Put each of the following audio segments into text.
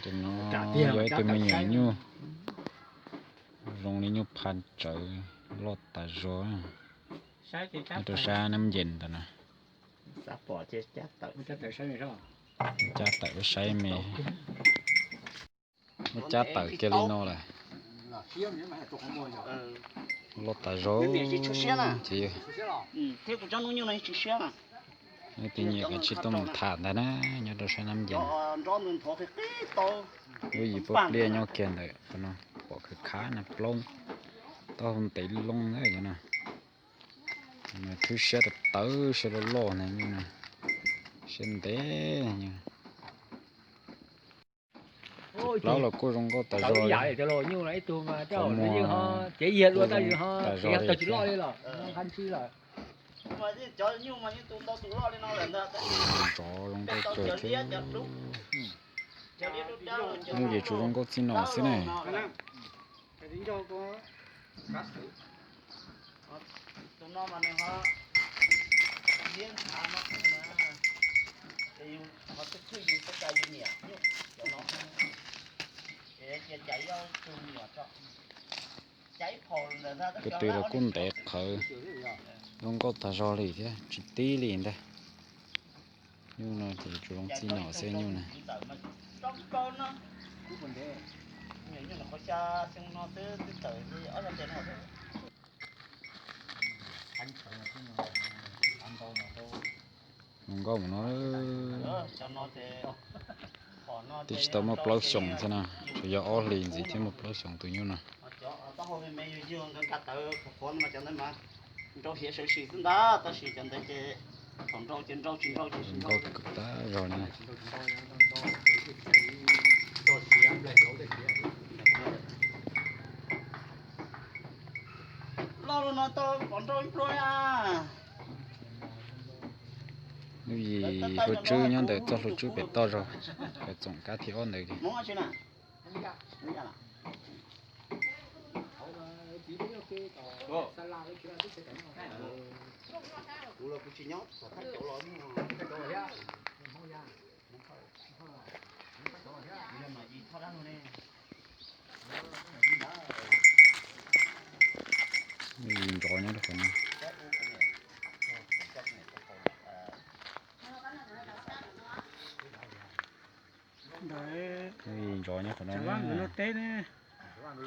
Tus no yog ib tug me nyuam nyuj, zoo li nyuj pha tsawv, loj tas zog. Nyob rau sab Nab Ncees ntawm no. Cab tawm wb saib me. Muab cab tawm kiag li no lawm. Loj tas zog ces yog. Leej twg nyiam kav tsij tuaj mus tham ntag na, nyob rau sab Nab Ncees. Lub yim pab pliaj nyob kiag ntawm qhov no, pom khawv khav na, plaub taub hau ntev loo na yog no. Thwb siab tawv tawv, siab loj loj na, siab ntev. Plaub los kuj zoo nkauj tas zog li. Ntxov zoo nkauj kawg thiab. Nyuj ces tsuas zoo nkauj txij no xwb ne. Ko tw los kuj ntev qhawv, zoo nkauj tag zog li thiab tsis tib li ntag. Nyuj no ces tsuas zoo txij no xwb nyuj na. Zoo nkauj mus no. Twb tsis tau muaj plaub xyoos thiab na, tsuas yog ob hlis ntxiv thiab muaj plaub xyoos tus nyuj no. Zoo nkauj tag zog li. Lub yim hluas tswb nyob ntawm txoj hlua tswb pem toj zog, pem txoom kab thib ob ntawd. Ntov nyob rau qhov no. Ntov nyob qhov no. Vaj Nkawd Lug teb ne, Vaj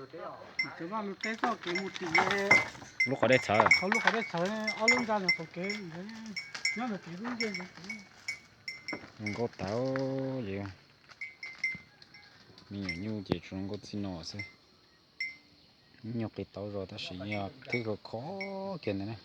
Nkawd Lug teb txoj kev mus tim lub qhov dej txhawv, qhov lub qhov dej txhawv, ob lub ntxa ntawm qhov kev ntawd, nyob ntawm kev dub ncej ntawd. Zoo nkauj tas li. Me nyuam nyuj ces tsuas zoo nkauj txij no xwb. Nyuj qis tau zog tab sis yog thwb khov khov kiag ntawd na.